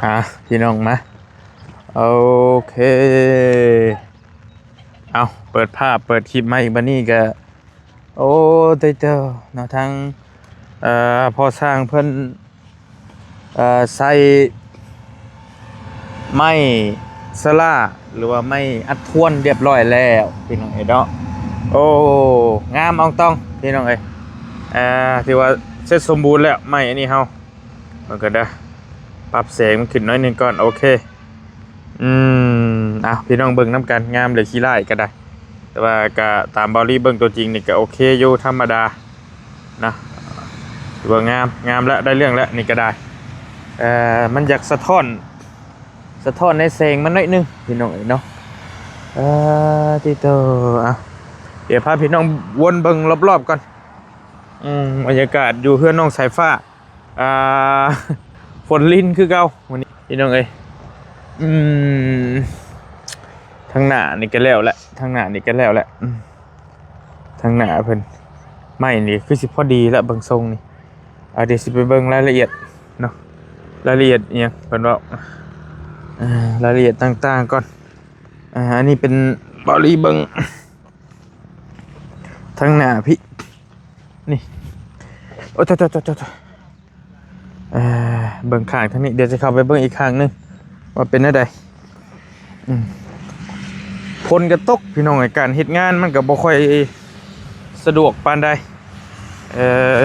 ອ່າ ພີ່ນ້ອງມາ ໂອເຄ ເອົາ ເປີດພາບເປີດຄລິບມາອີກ ບັດນີ້ກະ ໂອ້ ເຕີເນາະ ທາງ ເອີ ພໍ່ຊ່າງເພິ່ນ ເອີ ໃສ່ໄມ້ສະຫຼາ ຫຼືວ່າໄມ້ອັດທວນຮຽບຮ້ອຍແລ້ວ ພີ່ນ້ອງເອີຍເນາະ. ໂອ້ ງາມອອງຕອງ ພີ່ນ້ອງເອີຍ ເອີ ຖືວ່າເສັດສົມບູນແລ້ວ ໄມ້ອັນນີ້ເຮົາ. ມັນກໍໄດ້ປັບແສງມັນຂຶ້ນໜ້ອຍໜຶ່ງກ່ອນ ໂອເຄ. ອືມ ເອົາ ພີ່ນ້ອງເບິ່ງນຳກັນ ງາມເລີຍ ຂີ້ຮ້າຍກໍໄດ້ ແຕ່ວ່າກໍຕາມເບົາລີເບິ່ງຕົວຈິງນີ້ກໍໂອເຄຢູ່ ທຳມະດານະ ຖືວ່າງາມ ງາມແລ້ວ ໄດ້ເລື່ອງແລ້ວ ນີ້ກໍໄດ້. ເອີ ມັນຢາກສະທ້ອນ ສະທ້ອນໃນແສງມັນໜ້ອຍໜຶ່ງ ພີ່ນ້ອງເອີຍເນາະ. ເອີ ຕິໂຕ ເອົາ ດຽວພາພີ່ນ້ອງວົນເບິ່ງລອບໆກ່ອນ. ອືມ ບັນຍາກາດຢູ່ເຮືອນນ້ອງສາຍຟ້າ ອ່າ ຝົນລິນຄືເກົ່າມື້ນີ້ ພີ່ນ້ອງເອີຍ. ອືມ ທາງໜ້ານີ້ກໍແລ້ວແຫຼະ ທາງໜ້ານີ້ກໍແລ້ວແຫຼະ. ອືມ ທາງໜ້າເພິ່ນ ໄມ້ນີ້ຄືຊິພໍດີລະ ເບິ່ງຊົງນີ້. ອ່າ ດຽວຊິໄປເບິ່ງລາຍລະອຽດເນາະ ລາຍລະອຽດອີ່ຫຍັງເພິ່ນເວົ້າ ອ່າ ລາຍລະອຽດຕ່າງໆກ່ອນ. ອ່າ ອັນນີ້ເປັນເບົາລີເບິ່ງ ທາງໜ້າພີ້ ນີ້ ໂອ້ ໂຕໆໆໆ ເອີ ເບິ່ງຂ້າງທາງນີ້ ດຽວຈະເຂົ້າໄປເບິ່ງອີກຂ້າງໜຶ່ງວ່າເປັນແນວໃດ. ອືມ ຝົນກໍຕົກ ພີ່ນ້ອງເອີຍ ການເຮັດງານມັນກໍບໍ່ຄ່ອຍສະດວກປານໃດ ເອີ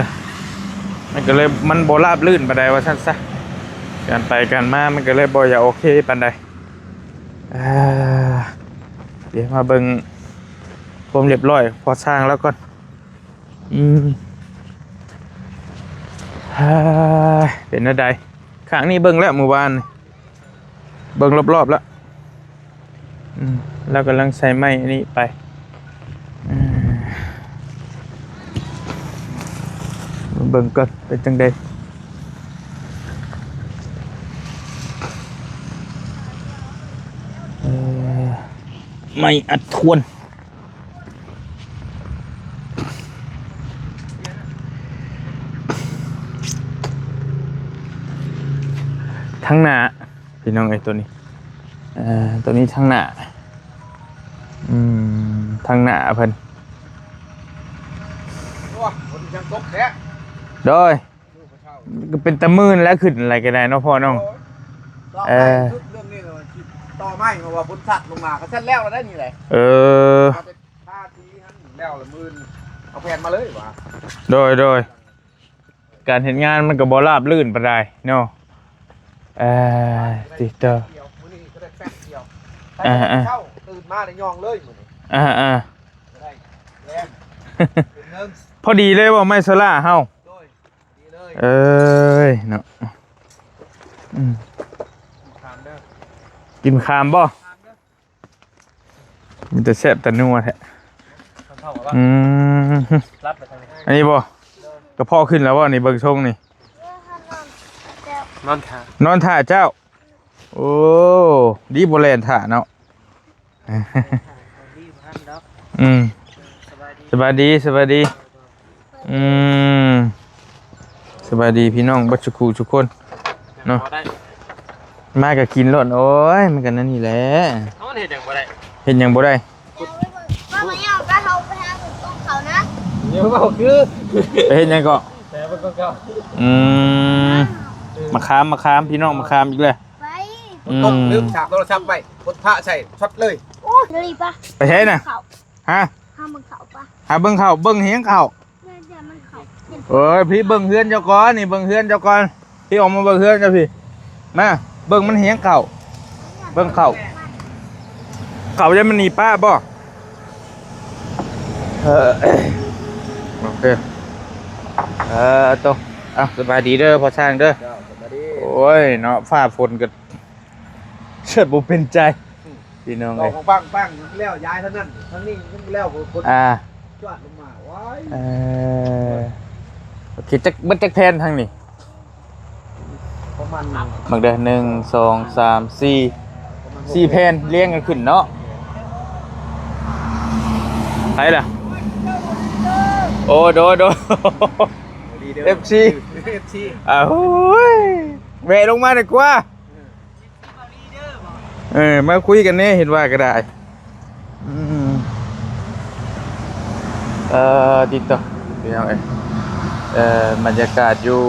ມັນກໍເລີຍ ມັນບໍ່ລາບລື່ນປານໃດວ່າຊັ້ນຊະ ການໄປການມາມັນກໍເລີຍບໍ່ຢາກໂອເຄປານໃດ. ເອີ ດຽວມາເບິ່ງຄວາມລຽບຮ້ອຍພໍ່ຊ່າງລາວກ່ອນ. ອືມ ເອີ ເປັນແນວໃດ? ຂ້າງນີ້ເບິ່ງແລ້ວມື້ວານ ເບິ່ງລອບໆແລ້ວ. ອືມ ລາວກຳລັງໃສ່ໄມ້ອັນນີ້ໄປ. ເບິ່ງກ່ອນເປັນຈັ່ງໃດ. ເອີ ໄມ້ອັດທວນ ທາງໜ້າ ພີ່ນ້ອງເອີຍ ຕົວນີ້ ເອີ ຕົວນີ້ທາງໜ້າ. ອືມ ທາງໜ້າເພິ່ນ ໂອ້ຍ ຝົນຍັງຕົກແທ້ ໂດຍ ກໍເປັນຕາມື່ນແລ້ວ ຂຶ້ນໄລກໍໄດ້ເນາະພໍ່ນ້ອງ. ໂອ້ຍ ເອີ ເລື່ອງນີ້ກໍຊິຕໍ່ໄມ້ ເພາະວ່າຝົນສັດລົງມາກໍຊັ້ນແລ້ວ ແລ້ວໄດ້ນີ້ແຫຼະ. ເອີ ວ່າແຕ່ທາສີຫັ້ນແລ້ວລະ ມື້ອື່ນເອົາແຜ່ນມາເລີຍວ່າ. ໂດຍ ໂດຍ ການເຮັດງານມັນກໍບໍ່ລາບລື່ນປານໃດເນາະ. ເອີ ຕິດຕໍ່ ມື້ນີ້ກໍໄດ້ແປັບດຽວ ອ່າໆ ເຊົ້າຕື່ນມາໄດ້ຍ່ອງເລີຍມື້ນີ້ ອ່າໆ ກໍໄດ້ແລ່ນ ພໍດີເລີຍບໍ່ ໄມ້ສະຫຼາເຮົາ. ໂດຍ ດີເລີຍ ເອີຍເນາະ. ອືມ ກິນຂາມເດີ ກິນຂາມບໍ່? ມີແຕ່ແຊບແຕ່ນົວແທ້. ອືມ ອັນນີ້ບໍ່ ກະເພາະຂຶ້ນແລ້ວບໍ່ນີ້ ເບິ່ງຊົງນີ້ ນອນຖ້າ ນອນຖ້າເຈົ້າ. ໂອ້ ດີບໍ່ແລ່ນຖ້າເນາະ. ອືມ ສະບາຍດີ ສະບາຍດີ. ອືມ ສະບາຍດີພີ່ນ້ອງເບິດສຸຂູສຸຄົນເນາະ. ມາກໍກິນໂລດ ໂອ້ຍ ມັນກໍແນວນີ້ແຫຼະ. ເຮົາເຮັດຫຍັງບໍ່ໄດ້ ເຮັດຫຍັງບໍ່ໄດ້. ເຮົາໄປຫາເບິ່ງຂອງເຂົານະ ເວົ້າຄື ໄປເຮັດຫຍັງເກາະ? ໄປຫາເບິ່ງຂອງເຂົາ. ອືມ ມະຂາມ ມະຂາມ ພີ່ນ້ອງ ມະຂາມອີກແລ້ວ. ໄປ ອືມ ຕ້ອງລືມສາກໂທລະສັບໄວ້ ກົດພະໃສ່ຊັອດເລີຍ. ໂອ້ຍ ໄປໃສນະ? ຫາ ຫາເບິ່ງເຂົ້າປະ ຫາເບິ່ງເຂົ້າ ເບິ່ງຫຍັງເຂົ້າ? ເອີຍ ພີ່ເບິ່ງເຮືອນເຈົ້າກ່ອນ ນີ້ເບິ່ງເຮືອນເຈົ້າກ່ອນ ພີ່ອອກມາເບິ່ງເຮືອນເຈົ້າພີ່ ມາເບິ່ງມັນຫຍັງເຂົ້າ ເບິ່ງເຂົ້າ ເຂົ້າຢ້ານມັນໜີປາບໍ່? ເອີ ໂອເຄ ເອີ ໂຕ ເອົາ ສະບາຍດີເດີພໍ່ຊ່າງເດີ. ໂອ້ຍເນາະ ຟ້າຝົນກໍ ເສີດບໍ່ເປັນໃຈ ອືມ ພີ່ນ້ອງເອີຍ ປັງໆ ແລ້ວຍ້າຍທາງນັ້ນ ທາງນີ້ຍັງບໍ່ແລ້ວ ຄົນ ອ່າ ຈວດລົງມາ ວ້າຍ ເອີ ໂອເຄ ຈັກ ເບິດຈັກແຜ່ນທາງນີ້? ປະມານ ເບິ່ງເດີ ໜຶ່ງ ສອງ ສາມ ສີ່ ປະມານຫົກ ສີ່ແຜ່ນລຽງກັນຂຶ້ນເນາະ. ໃຜລະ? ໂອ້ ໂດຍ ໂດຍ ເອັຟຊີ ເອັຟຊີ ອ່າ ໂອ້ຍ ແວະລົງມາດີກວ່າ. ເອີ ເອີ ມາຄຸຍກັນແດ່ ເຫັນວ່າກໍໄດ້. ອືມ ເອີ ຕິດຕໍ່ ພີ່ນ້ອງເອີຍ ເອີ ບັນຍາກາດຢູ່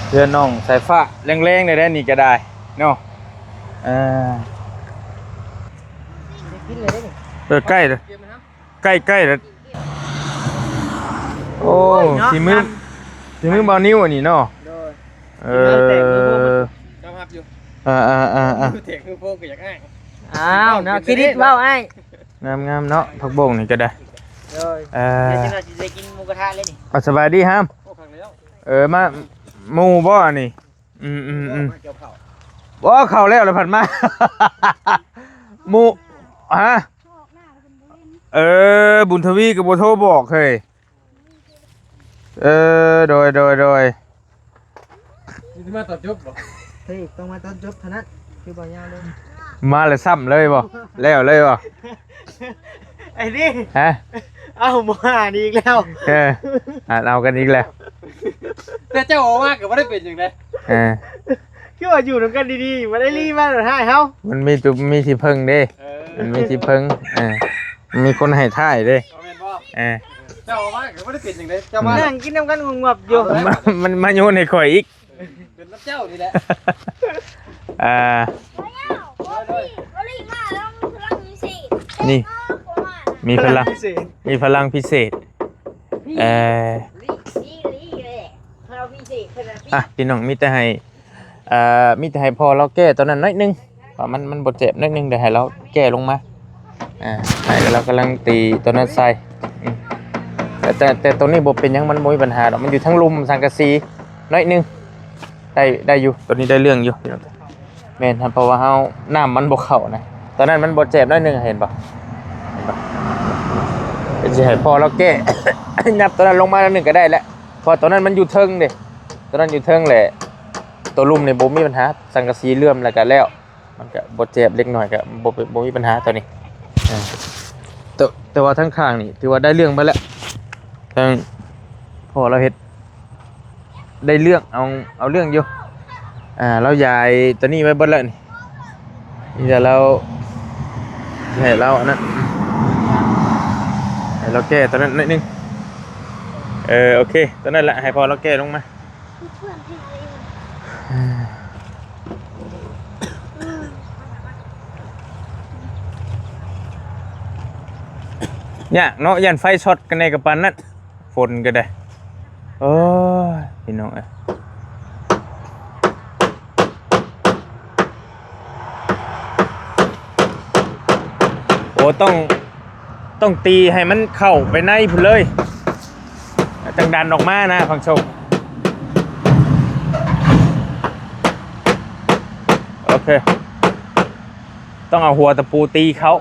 ເຮືອນນ້ອງສາຍຟ້າ ແລງໆ ໄດ້ແລ້ວນີ້ກໍໄດ້ເນາະ. ເອີ ເອີ ໃກ້ແລ້ວ ໃກ້ໆ ແລ້ວ. ໂອ້ ໂອ້ຍເນາະ ສີມື ງາມ ສີມືບ່າວນິວອັນນີ້ເນາະ. ໂດຍ ເອີ ຍອມຮັບຢູ່ ອ່າໆໆ ແຕກມືໂພງກໍຢາກອ້າຍ. ອ້າວ ເນາະ ເຄຣດິດເວົ້າອ້າຍ. ງາມໆ ເນາະ ຜັກບົ້ງນີ້ກໍໄດ້. ໂດຍ ເອີ ດຽວຈັກໜ່ອຍຊິໄດ້ກິນໝູກະທະເລີຍນີ້. ອ່າ ສະບາຍດີຮາມ. ໂອ້ ຄັກແລ້ວ ເອີ ມາ ໝູ່ບໍ່ອັນນີ້? ອືມໆໆ ບໍ່ ເຂົ້າແລ້ວລະພັດມາ ໝູ່ ຮະ ເອີ ບຸນທະວີກໍບໍ່ໂທບອກເຮີ້ຍ. ເອີ ໂດຍໆໆ ຊິມາຕອນຈົບບໍ່? ເຮີ້ຍ ຕ້ອງມາຕອນຈົບເທົ່ານັ້ນ ຄືບໍ່ຍາວເລີຍ. ມາແລ້ວຊ້ຳເລີຍບໍ່? ແລ້ວເລີຍບໍ່? ໄອ້ນີ້ ຮະ ເອົາໝໍຫານອີກແລ້ວ. ເອີ ຫານເອົາກັນອີກແລ້ວ. ແຕ່ເຈົ້າອອກມາກໍບໍ່ໄດ້ເປັນຫຍັງເດ້. ເອີ ຄືວ່າຢູ່ນຳກັນດີໆ ບໍ່ໄດ້ລີມາຮ້າຍເຮົາ. ມັນມີຈຸ ມີທີ່ເພິ່ງເດ້. ເອີ ມັນມີທີ່ເພິ່ງ. ເອີ ມີຄົນໃຫ້ທ້າຍເດ້. ເອີ ເຈົ້າອອກມາກໍບໍ່ໄດ້ເປັນຫຍັງເດ້. ເຈົ້າມາ ນັ່ງກິນນຳກັນງວບໆຢູ່. ມັນ ມັນມາໂຍນໃຫ້ຂ້ອຍອີກ. ເປັນນຳເຈົ້ານີ້ແຫຼະ. ອ່າ ນີ້ ມີພະລັງ ມີພະລັງພິເສດ. ເອີ ອ່ະ ພີ່ນ້ອງ ມີແຕ່ໃຫ້ ເອີ ມີແຕ່ໃຫ້ພໍ່ລາວແກ້ຕົວນັ້ນໜ້ອຍໜຶ່ງ ເພາະມັນ ມັນບໍ່ແຈບໜ້ອຍໜຶ່ງ ດຽວໃຫ້ລາວແກ້ລົງມາ. ອ່າ ໃຫ້ລາວກຳລັງຕີຕົວນັ້ນໃສ່. ອືມ ແຕ່ ແຕ່ ແຕ່ຕົວນີ້ບໍ່ເປັນຫຍັງ ມັນບໍ່ມີບັນຫາດອກ ມັນຢູ່ທາງລຸ່ມສັງກະສີໜ້ອຍໜຶ່ງ. ໄດ້ ໄດ້ຢູ່ ຕົວນີ້ໄດ້ເລື່ອງຢູ່. ແມ່ນ ເພາະວ່າເຮົາ ນ້ຳມັນບໍ່ເຂົ້ານະ ຕົວນັ້ນມັນບໍ່ແຈບໜ້ອຍໜຶ່ງ ເຫັນບໍ່ ເຫັນບໍ່? ເປັນຊິໃຫ້ພໍ່ລາວແກ້ ຍັບຕົວນັ້ນລົງມາໜ້ອຍໜຶ່ງກໍໄດ້ແຫຼະ ເພາະຕົວນັ້ນມັນຢູ່ເທິງເດ້. ຕົວນັ້ນຢູ່ເທິງແຫຼະ ຕົວລຸ່ມນີ້ບໍ່ມີບັນຫາ ສັງກະສີເຫຼື້ອມແລ້ວກໍແລ້ວ. ມັນກະບໍ່ແຈບ ເລັກນ້ອຍກະບໍ່ ບໍ່ມີບັນຫາຕົວນີ້. ເອີ ແຕ່ ແຕ່ວ່າທາງຂ້າງນີ້ຖືວ່າໄດ້ເລື່ອງໄປແລ້ວ ທາງພໍ່ລາວເຮັດໄດ້ເລື່ອງ ເອົາ ເອົາເລື່ອງຢູ່. ອ່າ ລາວຢາຍຕົວນີ້ໄວ້ເບິດແລ້ວນີ້ ມີແຕ່ລາວ ໃຫ້ລາວອັນນັ້ນ ໃຫ້ລາວແກ້ຕົວນັ້ນໜ້ອຍໜຶ່ງ. ເອີ ໂອເຄ ຕົວນັ້ນລະ ໃຫ້ພໍ່ລາວແກ້ລົງມາ. ຍາກເນາະ ຢ້ານໄຟຊັອດກັນແດ່ກະປານນັ້ນ ຝົນກໍໄດ້. ໂອ້ຍ ພີ່ນ້ອງເອີຍ ໂອ້ ຕ້ອງ ຕ້ອງຕີໃຫ້ມັນເຂົ້າໄປໃນພຸ້ນເລີຍ ຈັ່ງດັນອອກມານະ ຝັ່ງໂຊກ. ໂອເຄ ຕ້ອງເອົາຫົວຕະປູຕີເຂົ້າ.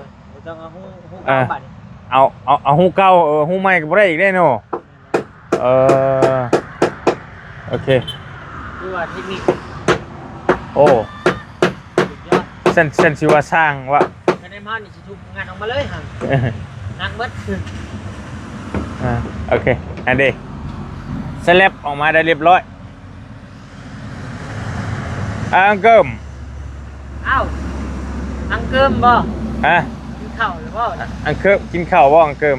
ຕ້ອງເອົາຫູ ຫູ ອ່າ ເຂົ້າບາດນີ້ ເອົາ ເອົາ ເອົາຫູເກົ່າ ເອີ ຫູໃໝ່ກໍບໍ່ໄດ້ອີກເດ້ເນາະ. ເອີ ໂອເຄ ຄືວ່າເທັກນິກ ໂອ້ ສຸດຍອດ. ຊັ້ນ ຊັ້ນຊິວ່າຊ່າງວະ ຄັນໄດ້ມານີ້ຊິທຸບງັດອອກມາເລີຍຫັ້ນ ໜັກເບິດ. ອ່າ ໂອເຄ ອັນເດ ສະແລັບອອກມາໄດ້ຮຽບຮ້ອຍ. ອັງເກີມ ອ້າວ ອັງເກີມບໍ່? ຮະ? ກິນເຂົ້າແລ້ວບໍ່? ອັງເກີມ ກິນເຂົ້າບໍ່ ອັງເກີມ?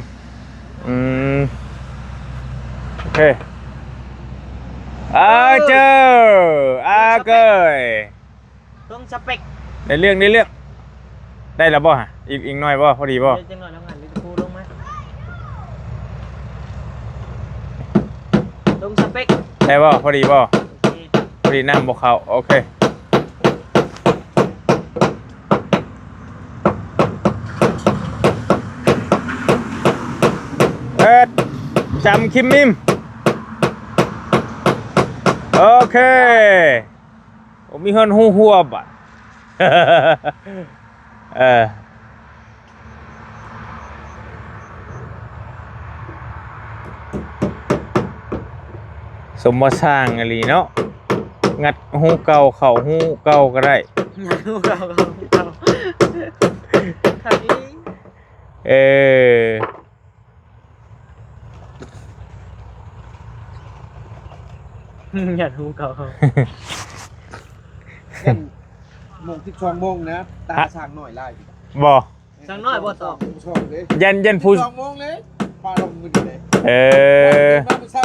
ອືມ ໂອເຄ ອາເຈີ ອາເກີຍ ຕົງສະເປັກ ໃນເລື່ອງ ໃນເລື່ອງ. ໄດ້ແລ້ວບໍ່ຫະ? ອີກ ອີກໜ້ອຍບໍ່? ພໍດີບໍ່? ເອີ ຈັກໜ້ອຍລະ ງານລິເວີພູລົງມາ ຕົງສະເປັກ ໄດ້ບໍ່? ພໍດີບໍ່? ໂອເຄ ພໍດີ ນ້ຳບໍ່ເຂົ້າ. ໂອເຄ ເອີ ຈຳຄິມມິມ ໂອເຄ. ໂອ້ ມີເຮືອນຮູ້ຮົວບາດ ເອີ ສົມວ່າຊ່າງອີ່ຫຼີເນາະ ງັດຮູເກົ່າເຂົ້າຮູເກົ່າກໍໄດ້ ງັດຮູເກົ່າເຂົ້າຮູເກົ່າ ຄັກອີ່ຫຼີ ເອີ. ຢ້ານຮູ້ເຂົາ ຢ້ານ ໂມງ ສິບສອງໂມງນະ ຕາ ຮະ ຊ່າງນ້ອຍຫຼາຍ ບໍ່ ຊ່າງນ້ອຍບໍ່ຕອບ ຊ່າງເດ້ ຢ້ານ ຢ້ານຜູ້ ສິບສອງໂມງເລີຍ ປາລົງມື້ນີ້ເດ້ ເອີ ມາມື້ເຊົ້າ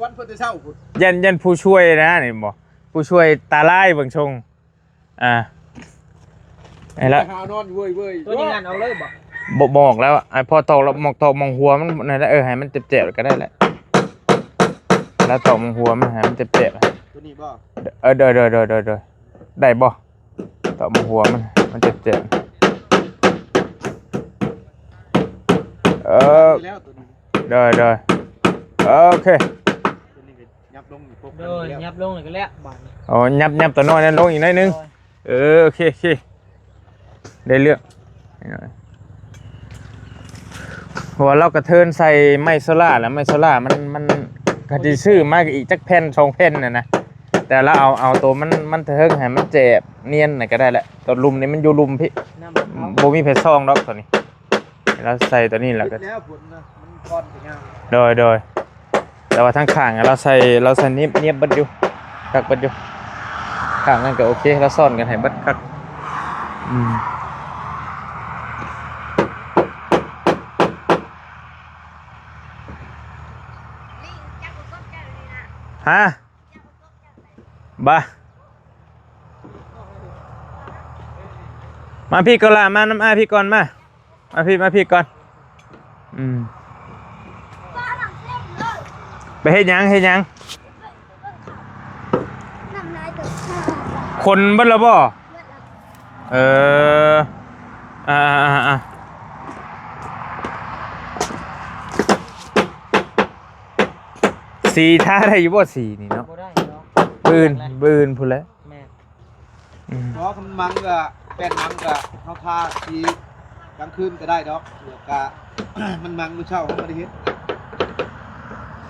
ວັນພຸດແຕ່ເຊົ້າພຸ້ນ ຢ້ານ ຢ້ານຜູ້ຊ່ວຍນະນີ້ບໍ່ ຜູ້ຊ່ວຍຕາລາຍເບິ່ງຊົງ ອ່າ ໃຫ້ລະ ຫານອນເວີຍໆ ຕົວນີ້ງານອອກເລີຍບໍ່ ບໍ່ ບໍ່ອອກແລ້ວ ໃຫ້ພໍ່ຕອກລະ ໝອກຕອກໝອງຫົວມັນນັ້ນແຫຼະ ເອີ ໃຫ້ມັນແຈບໆ ກໍໄດ້ແຫຼະ ລະຕອກໝອງຫົວມັນໃຫ້ມັນແຈບໆ ຕົວນີ້ບໍ່ ເອີ ໂດຍໆ ໄດ້ບໍ່? ຕອກໝອງຫົວມັນ ມັນເຈັບໆ ເອີ ແລ້ວຕົວນີ້ ໂດຍໆ ໂອເຄ ຕົວນີ້ກໍຫຍັບລົງນີ້ ໂດຍ ແລ້ວ ຫຍັບລົງນີ້ກໍແລ້ວບາດນີ້ ອໍ ຫຍັບ ຫຍັບຕົວນ້ອຍນັ້ນລົງອີກໜ້ອຍໜຶ່ງ ໂດຍ ເອີ ໂອເຄ ໂອເຄ ໄດ້ເລື່ອງ ເພາະວ່າລາວກະເທີນໃສ່ໄມ້ໂຊລາແລ້ວ ໄມ້ໂຊລາມັນ ມັນ ກະຊິຊື້ມາອີກຈັກແຜ່ນສອງແຜ່ນຫັ້ນນະ ແຕ່ລາວເອົາ ເອົາໂຕມັນ ມັນເທິງໃຫ້ມັນແຈບນຽນນະກະໄດ້ແຫຼະ ໂຕລຸ່ມນີ້ມັນຢູ່ລຸ່ມພີ້ ບໍ່ມີໃຜສ່ອງດອກໂຕນີ້ ລາວໃສ່ໂຕນີ້ແລ້ວກະ ແລ້ວ ໂດຍ ໂດຍ ແຕ່ວ່າທາງຂ້າງລາວໃສ່ ລາວໃສ່ໜຽບ ໜຽບເບິດຢູ່ ຄັກເບິດຢູ່ ຂ້າງນັ້ນກໍໂອເຄ ລາວຊ້ອນກັນໃຫ້ເບິດຄັກ ອືມ ຮະ ບາ ມາພີ້ກ່ອນລະ ມານຳອ້າຍພີ້ກ່ອນ ມາ ມາພີ້ ມາພີ້ກ່ອນ ອືມ ໄປເຮັດຫຍັງ ເຮັດຫຍັງ ຄົນເບິດລະບໍ່? ເອີ ອ່າ ອ່າ ອ່າ ສີທາໄດ້ຢູ່ບໍ່ ສີນີ້ເນາະ? ບໍ່ໄດ້ດອກ ບືນ ບືນພຸ້ນແຫຼະ ແມ່ນ ອືມ ບໍ່ ຄັນມັນມັງກະ ແປ້ນມັງກະ ເຮົາທາສີກາງຄືນກະໄດ້ດອກ ແລ້ວກະ ມັນມັງມື້ເຊົ້າເຮົາບໍ່ໄດ້ເຮັດ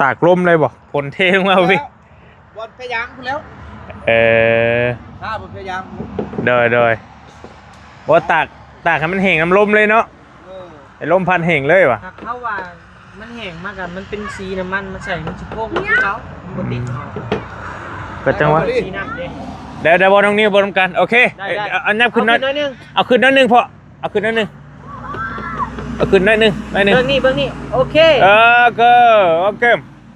ຕາກລົມໄດ້ບໍ່? ຝົນເທລົງມາ ບໍ່ແລ້ວ ບໍ່ແພຍາງພຸ້ນແລ້ວ ເອີ ທາບໍ່ແພຍາງ ໂດຍ ໂດຍ ບໍ່ ຕາກ ຕາກໃຫ້ມັນແຫ້ງນຳລົມເລີຍເນາະ ເອີ ໃຫ້ລົມພັດແຫ້ງເລີຍຫວາ ຫາກເຮົາວ່າ ມັນແຫ້ງມາກະ ມັນເປັນສີນ້ຳມັນ ມັນໃສ່ ມັນຊິໂພງຄືເກົ່າ ມັນບໍ່ຕິດ ກໍຈັ່ງວ່າ ສີນ້ຳເດ້ ໄດ້ ໄດ້ບໍ່ ນ້ອງນິວ ເບິ່ງນຳກັນ ໂອເຄ ໄດ້ ໄດ້ ເອົາ ຫຍັບຂຶ້ນໜ້ອຍ ເອົາຂຶ້ນໜ້ອຍໜຶ່ງ ເອົາຂຶ້ນໜ້ອຍໜຶ່ງພໍ່ ເອົາຂຶ້ນໜ້ອຍໜຶ່ງ ເອົາຂຶ້ນໜ້ອຍໜຶ່ງ ໜ້ອຍໜຶ່ງ ເບິ່ງນີ້ ເບິ່ງນີ້ ໂອເຄ ເອີ ໂກ ໂອເຄ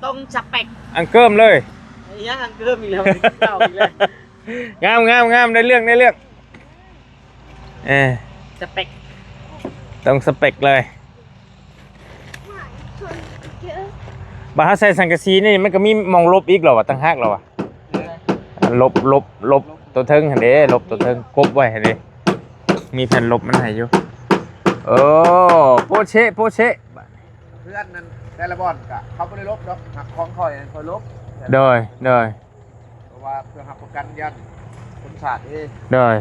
ຕົງສະເປັກ ອັງເກີມເລີຍ ອີຫຍັງອັງເກີມອີກແລ້ວ ເກົ່າອີກແລ້ວ ງາມ ງາມ ງາມ ໄດ້ເລື່ອງ ໄດ້ເລື່ອງ ເອີ ສະເປັກ ຕົງສະເປັກເລີຍ ບາດເຮົາໃສ່ສັງກະສີນີ້ ມັນກໍມີໝ່ອງຫຼົບອີກແລ້ວຫວາ ຕ່າງຫາກແລ້ວຫວາ ຫຼົບ ຫຼົບ ຫຼົບຕົວເທິງຫັ້ນເດ້ ຫຼົບຕົວເທິງ ກົບໄວ້ຫັ້ນເດ້ ມີແຜ່ນຫຼົບມັນໃຫ້ຢູ່ ໂອ້ ໂປເຊະ ໂປເຊະ ເຮືອນນັ້ນແຕ່ລະບ່ອນກະເຂົາບໍ່ໄດ້ຫຼົບດອກ ຫາກຂອງຂ້ອຍນັ້ນຂ້ອຍຫຼົບ ໂດຍ ໂດຍ ເພາະວ່າເພື່ອຮັບປະກັນຢ້ານຄົນສາດເດ້ ໂດຍ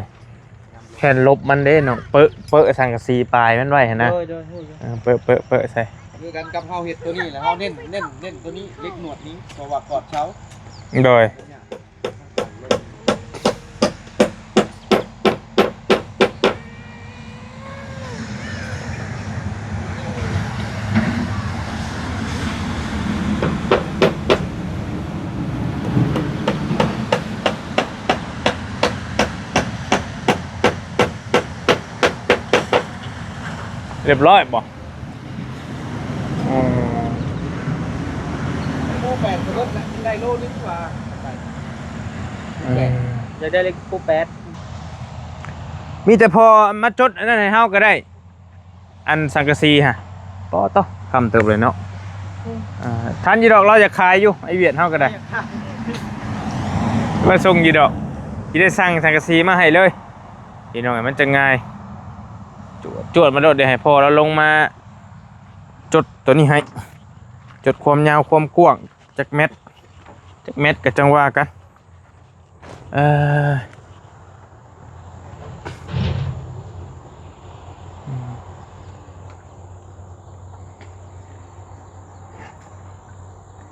ແຜ່ນຫຼົບມັນເດ້ນ້ອງ ເປິ ເປິສັງກະສີປາຍມັນໄວ້ຫັ້ນນະ ໂດຍ ໂດຍ ຮູ້ຢູ່ ເອີ ເປິ ເປິ ເປິໃສ່ ຄືກັນກັບເຮົາເຮັດໂຕນີ້ແຫຼະ ເຮົາເນັ້ນ ເນັ້ນ ເນັ້ນໂຕນີ້ ເຫຼັກໜວດນີ້ ເພາະວ່າກອດເສົາ ໂດຍ ຮຽບຮ້ອຍບໍ່? ອືມ ໂອ້ ແປດກໍເບິດລະ ໄດ້ໂລໜຶ່ງວ່າ ອືມ ຢາກໄດ້ເຫຼັກໂປແປດ ມີແຕ່ພໍມາຈົດອັນນັ້ນໃຫ້ເຮົາກໍໄດ້ ອັນສັງກະສີຫະ ປໍໂທ້ ຄຳເຕີບເລີຍເນາະ ອືມ ອ່າ ທັນຢູ່ດອກ ລາວຢາກຂາຍຢູ່ ໄອ້ຫວຽດເຮົາກໍໄດ້ ລາວສົ່ງຢູ່ດອກ ຊິໄດ້ສັ່ງສັງກະສີມາໃຫ້ເລີຍ ພີ່ນ້ອງ ມັນຈະງ່າຍ ຈວດ ຈວດມາໂລດ ດຽວໃຫ້ພໍ່ລາວລົງມາຈົດໂຕນີ້ໃຫ້ ຈົດຄວາມຍາວຄວາມກວ້າງ ຈັກແມັດ ຈັກແມັດກໍຈັ່ງວ່າກັນ ເອີ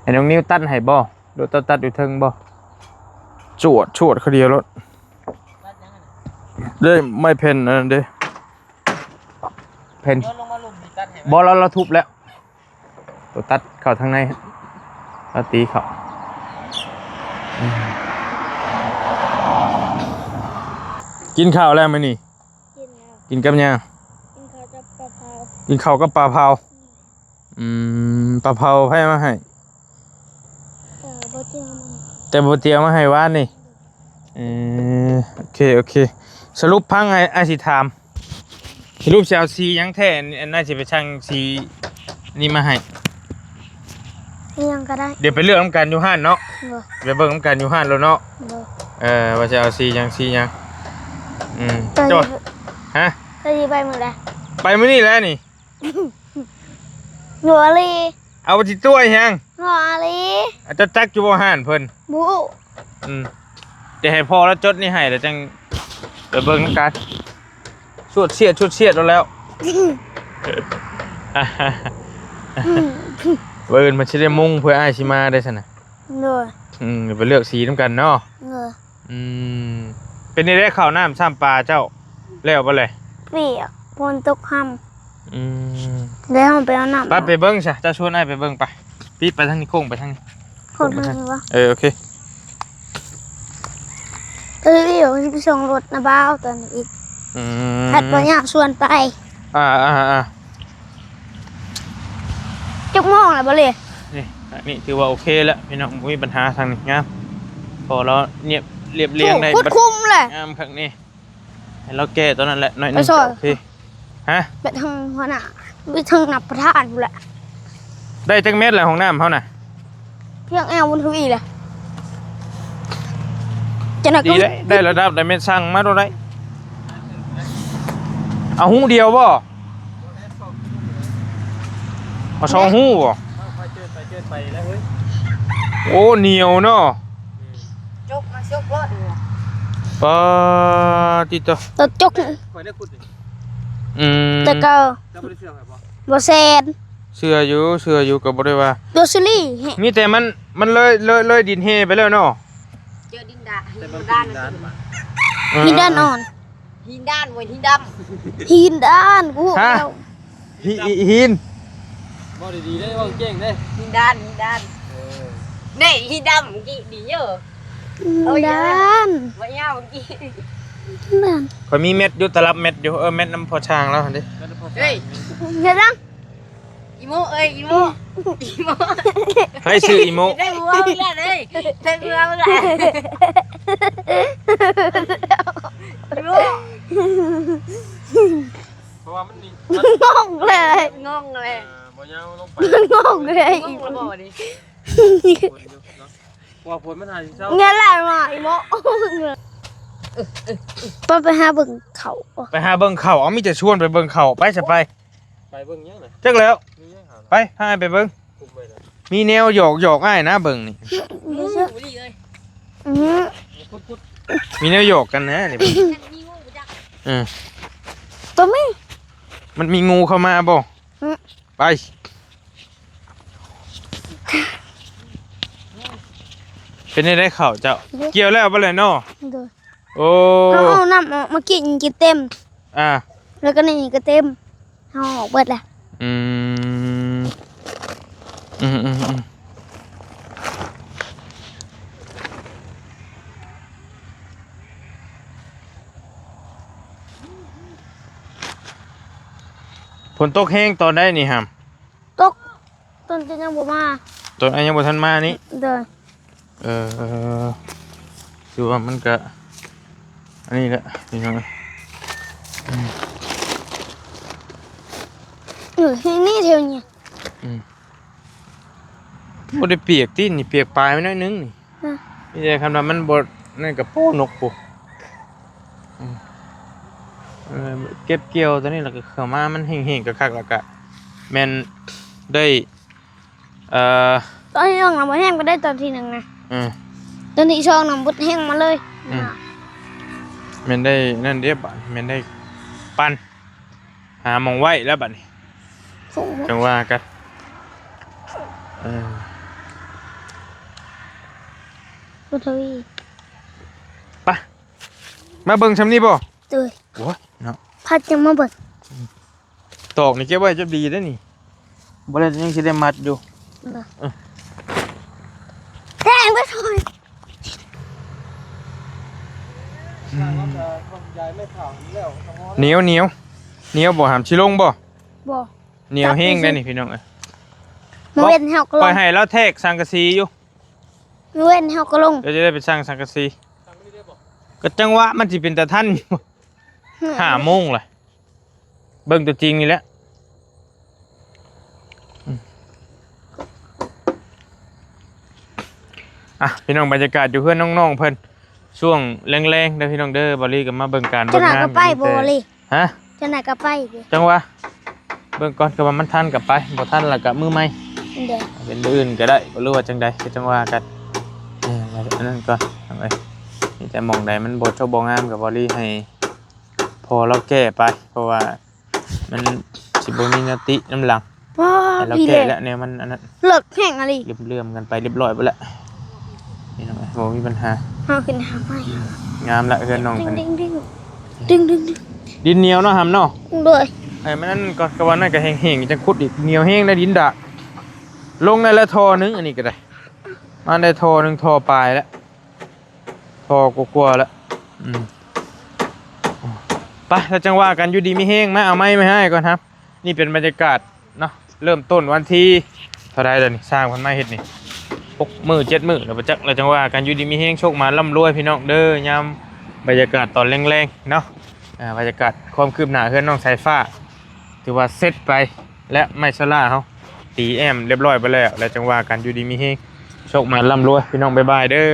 ໃຫ້ນ້ອງນິວຕັດໃຫ້ບໍ່? ໂດດຕັດຢູ່ເທິງບໍ່? ຈວດ ຈວດ ຄາວດຽວໂລດ ໄດ້ໄມ້ແຜ່ນອັນນັ້ນເດ້ ແຜ່ນ ໂຍນລົງມາລຸ່ມນີ້ຕັດໃຫ້ບໍ່? ລາວ ລາວທຸບແລ້ວ ໂຕຕັດເຂົ້າທາງໃນ ລາວຕີເຂົ້າ ອືມ ເ ກິນເຂົ້າແລ້ວມື້ນີ້? ກິນແລ້ວ. ກິນກັບຫຍັງ? ກິນເຂົ້າກັບປາເຜົາ. ກິນເຂົ້າກັບປາເຜົາ. ອືມ ປາເຜົາໃຜມາໃຫ້? ເອີ ບໍ່ເຕີຍມາໃຫ້. ແຕ່ບໍ່ເຕີຍມາໃຫ້ວານນີ້. ເອີ ໂອເຄ ໂອເຄ. ສະຫຼຸບຟັງ ອ້າຍ ອ້າຍຊິຖາມ ສະຫຼຸບຊິເອົາສີຫຍັງແທ້? ອັນ ອັນນັ້ນຊິໄປສັ່ງສີນີ້ມາໃຫ້. ອີຫຍັງກໍໄດ້. ດຽວໄປເລືອກນຳກັນຢູ່ຮ້ານເນາະ. ໂດຍ. ໄປເບິ່ງນຳກັນຢູ່ຮ້ານໂລດເນາະ. ໂດຍ. ເອີ ວ່າຊິເອົາສີຫຍັງ ສີຫຍັງ. ອືມ ໂດຍ. ຮະ? ກໍຊິໄປມື້ໃດ? ໄປມື້ນີ້ແຫຼະນີ້. ໂຫງອີ່ຫຼີ. ເອົາ ວ່າຊິຕົວະຫຍັງ? ໂຫງອີ່ຫຼີ. ອາ ເຈົ້າຈັກຢູ່ບໍ່ຮ້ານເພິ່ນ? ບໍ່ຮູ້. ອືມ ຈະໃຫ້ພໍ່ລາວຈົດນີ້ໃຫ້ ແລ້ວຈັ່ງໄປເບິ່ງນຳກັນ. ຊວດຊຽດ ຊວດຊຽດເອົາແລ້ວ. ອືມ ມື້ອື່ນມັນຊິໄດ້ມຸງເພື່ອອ້າຍຊິມາໄດ້ຊັ້ນນະ. ໂດຍ. ອືມ ໄປເລືອກສີນຳກັນເນາະ. ໂດຍ. ອືມ ເປັນຈັ່ງໃດ ເຂົ້ານ້ຳຊ້ຳປາເຈົ້າແລ້ວບໍ່ແລະ? ປຽກ ຝົນຕົກຮຳ. ອືມ ແລ້ວເຮົາໄປເອົານ້ຳ. ໄປ ໄປເບິ່ງຊະ ເຈົ້າຊວນອ້າຍໄປເບິ່ງໄປ. ປິດໄປທາງນີ້ ໂຄ້ງໄປທາງນີ້. ໂຄ້ງໄປທາງນີ້ວະ? ເອີ ໂອເຄ. ເອີ ດຽວຊິໄປສົ່ງລົດນະບ່າວຕອນນີ້ອີກ. ອືມ ພັດບໍ່ຍາກຊວນໄປ. ອ່າ ອ່າ ອ່າ ຈັກໂມງແລ້ວບໍ່ເລີຍ? ນີ້ ອັນນີ້ຖືວ່າໂອເຄແລ້ວພີ່ນ້ອງ ບໍ່ມີບັນຫາທາງນີ້ ງາມ. ພໍລາວນຽບ ລຽບລຽງໄດ້ ໂອ້ ໂຄດຄຸ້ມແຫຼະ ງາມຄັກນີ້. ໃຫ້ລາວແກ້ຕອນນັ້ນແຫຼະ ໜ້ອຍໜຶ່ງ ໂອເຄ. ຮະ? ໄປທາງຫົວໜ້າ ໄປທາງນັບປະທານພຸ້ນແຫຼະ. ໄດ້ຈັກແມັດລະຫ້ອງນ້ຳເຮົານະ? ພຽງແອວບົນທະວີແຫຼະ. ຈັ່ງໃດກໍ ດີເດ້ ໄດ້ລະດັບ ໄດ້ແມັດ ສັ່ງມາໂລດໄດ້. ເອົາຮູດຽວບໍ່? ເອົາສອງຮູບໍ່? ໂອ້ ໜຽວເນາະ. ຈົກມາ ຈົກໂລດ. ປາຕິໂຕ ໂຕຈົກ. ຂ້ອຍໄດ້ຂຸດນີ້. ອືມ ແຕ່ເກົ່າ. ເຈົ້າບໍ່ໄດ້ເຊື່ອຂ້ອຍບໍ່? ບໍ່ແຊນ. ເຊື່ອຢູ່ ເຊື່ອຢູ່ ກໍບໍ່ໄດ້ວ່າ. ໂຕຊີຣີ ມີແຕ່ມັນ ມັນເລີຍ ເລີຍ ເລີຍດິນເຮໄປແລ້ວເນາະ. ເຈີດິນດາ ແຕ່ມັນເປັນດິນດານ. ເອີ ຫີນດານອ່ອນ. ຫີນດ້ານເວີຍ ຫີນດຳ. ຫີນດ້ານ ກູຮູ້ແລ້ວ. ຫີ ຫີ ຫີນ ເວົ້າດີໆເດ້ ເວົ້າແຈ້ງເດ້. ຫີນດ້ານ ຫີນດ້ານ. ເອີ ນີ້ຫີນດຳກີ້ດີເດີ້. ຫີນດ້ານ ເອີ ບໍ່ຍາວກີ້. ນັ້ນ ຂ້ອຍມີແມັດຢູ່ ຕະລັບແມັດຢູ່. ເອີ ແມັດນຳພໍ່ຊ່າງລາວຫັ້ນເດ້. ເຮີ້ຍ ຢ່າດັງ. ອີໂມເອີຍ ອີໂມ ອີໂມ ໃຜຊື່ອີໂມ? ໄດ້ຫົວມຶງແລ້ວເດ້ ໄດ້ຫົວມຶງແລ້ວ ອີໂມ. ເພາະວ່າມັນນີ້ ມັນ ງົງເລີຍ ງົງເລີຍ. ເອີ ບໍ່ຍາວລົງໄປ ມັນງົງເລີຍ ງົງແລ້ວບໍ່ນີ້. ເພາະວ່າຝົນມັນຫາຊິເຊົາ. ເງິນຫຼາຍວ່າ ອີໂມ. ໄປ ໄປຫາເບິ່ງເຂົ້າ ໄປຫາເບິ່ງເຂົ້າ. ເອົາ ມີແຕ່ຊວນໄປເບິ່ງເຂົ້າ. ໄປຊະ ໄປ. ໄປເບິ່ງຫຍັງນະ? ຈັກແລ້ວ. ມີຫຍັງຫານະ? ໄປ ພາອ້າຍໄປເບິ່ງ. ກຸມໄວ້ນະ. ມີແນວຫຍອກໆອ້າຍນະ ເບິ່ງນີ້. ອືມ ມີແນວຫຍອກກັນນະນີ້. ເອີ ຕົວມີ ມັນມີງູເຂົ້າມາບໍ່? ອືມ ໄປ. ເປັນຈັ່ງໃດເຂົ້າເຈົ້າ? ເອີ ກ່ຽວແລ້ວບໍ່ແຫຼະເນາະ? ໂດຍ. ໂອ້ ເຮົາເອົານ້ຳອອກມາກິນ ກິນເຕັມ. ອ່າ ແລ້ວກໍນີ້ກໍເຕັມ ເຮົາອອກເບິດແລ້ວ. ອືມ ອືມໆໆ. ຝົນຕົກແຮງຕອນໃດນີ້ຫຳ? ຕົກ ຕອນທີ່ຍັງບໍ່ມາ ຕອນອັນຍັງບໍ່ທັນມານີ້. ໂດຍ. ເອີ ຖືວ່າມັນກະອັນນີ້ແຫຼະພີ່ນ້ອງ. ເອີ ນີ້ແຖວນີ້ ອືມ ບໍ່ໄດ້ປຽກຕິ ນີ້ປຽກປາຍໄວ້ໜ້ອຍໜຶ່ງນີ້. ຮະ ມີແຕ່ຄັນວ່າມັນບໍ່ນັ້ນກໍໂປ້ນົກພຸ້ນ. ອືມ ເອີ ເກັບກ່ຽວຕອນນີ້ແລ້ວກໍເຂົ້າມາ ມັນແຫ້ງໆ ຄັກໆ ແລ້ວກໍແມ່ນໄດ້ ເອີ ຕອນທີ່ໜຶ່ງນະບໍ່ແຫ້ງປານໃດ ຕອນທີ່ໜຶ່ງນະ. ເອີ ຕອນທີ່ສອງນະບໍ່ແຫ້ງມາເລີຍ. ອືມ ແມ່ນໄດ້ນັ້ນເດ້ ບາດແມ່ນໄດ້ປັ່ນ ຫາໝ່ອງໄວ້ແລ້ວບາດນີ້ ໂອ້ໂຫ ຈັ່ງວ່າກັນ. ເອີ ບໍ່ທະວີ ໄປ ມາເບິ່ງຊ່ຳນີ້ບໍ່? ໂດຍ. ໂອ້ຍເນາະ ພັດຍັງມາເບິ່ງ. ຕອກນີ້ເກັບໄວ້ຈັກດີເດ້ນີ້ ບໍ່ໄດ້ ຍັງຊິໄດ້ມັດຢູ່. ເອີ ແທງໄປ ອືມ. ໜຽວ ໜຽວ ໜຽວບໍ່ຫຳ ຊິລົງບໍ່? ບໍ່ ໜຽວແຮງໄດ໋ນີ້ພີ່ນ້ອງເອີຍ. ມື້ເວັນເຮົາກໍລົງ ຂ້ອຍໃຫ້ລາວແທກສັງກະສີຢູ່ ມື້ເວັນເຮົາກໍລົງ ດຽວຈະໄດ້ໄປສັ່ງສັງກະສີ. ກໍຈັງຫວະມັນຊິເປັນຕາທັນຢູ່ ຫ້າໂມງລະ ເບິ່ງຕົວຈິງນີ້ແຫຼະ. ອືມ ອ່ະ ພີ່ນ້ອງ ບັນຍາກາດຢູ່ເຮືອນນ້ອງໆເພິ່ນ ຊ່ວງແລງໆເດີພີ່ນ້ອງເດີ. ບ່າວລີກໍມາເບິ່ງການ ເຈົ້າໜ້າກໍໄປບໍ່ ບ່າວລີ? ຮະ? ເຈົ້າໜ້າກໍໄປຕິ? ຈັ່ງຫວະ ເບິ່ງກ່ອນ ຄືວ່າມັນທັນກໍໄປ ບໍ່ທັນລະກໍມື້ໃໝ່ ເປັນມື້ອື່ນກໍໄດ້ ບໍ່ຮູ້ວ່າຈັ່ງໃດ ກໍຈັ່ງວ່າກັນ. ເອີ ອັນນັ້ນກ່ອນ ເອົາໄວ້ ມີແຕ່ໝ່ອງໃດມັນບໍ່ຈົບບໍ່ງາມ ກໍບ່າວລີໃຫ້ພໍ່ລາວແກ້ໄປ ເພາະວ່າ ມັນຊິບໍ່ມີແນວຕິນຳຫຼັງ ວ້າ ໃຫ້ລາວແກ້ແລ້ວ ແນວມັນອັນນັ້ນ ເລິກແຮງອີ່ຫຼີ ເຫຼື່ອມໆກັນໄປຮຽບຮ້ອຍເບິດແລ້ວ. ນີ້ນ້ອງເອີຍ ບໍ່ມີບັນຫາ ເຮົາຂຶ້ນຫາໃໝ່. ອືມ ງາມລະເຮືອນນ້ອງເພິ່ນ ດຶງໆໆ ດິນໜຽວເນາະ ຫຳເນາະ. ໂດຍ ໃຫ້ມັນນັ້ນກ່ອນ ກະວ່ານັ້ນກະແຫ້ງໆ ຈັ່ງຂຸດອີກ ໜຽວແຮງໄດ໋ ດິນດາກ. ລົງໄດ້ແລ້ວທໍ່ໜຶ່ງ ອັນນີ້ກະໄດ້ ມາໄດ້ທໍ່ໜຶ່ງ ທໍ່ປາຍແລ້ວ ທໍ່ກວ່າໆແລ້ວ. ອືມ ໄປ ແລ້ວຈັ່ງວ່າກັນ ຢູ່ດີມີແຮງ. ມາເອົາໄມ້ມາໃຫ້ກ່ອນ ຮະ. ນີ້ເປັນບັນຍາກາດເນາະ ເລີ່ມຕົ້ນວັນທີເທົ່າໃດແລ້ວນີ້ ຊ່າງເພິ່ນມາເຮັດນີ້ ຫົກມື້ເຈັດມື້ແລ້ວບໍ່ຈັກ. ແລ້ວຈັ່ງວ່າກັນ ຢູ່ດີມີແຮງ ໂຊກໝານລ່ຳລວຍພີ່ນ້ອງເດີ ຍາມບັນຍາກາດຕອນແລງໆເນາະ. ອ່າ ບັນຍາກາດຄວາມຄືບໜ້າເຮືອນນ້ອງສາຍຟ້າ ຖືວ່າເສັດໄປແລ້ວ ໄມ້ໂຊລ່າເຮົາຕີແອ້ມຮຽບຮ້ອຍໄປແລ້ວ. ແລ້ວຈັ່ງວ່າກັນ ຢູ່ດີມີແຮງ ໂຊກໝານລ່ຳລວຍພີ່ນ້ອງ ບາຍບາຍເດີ.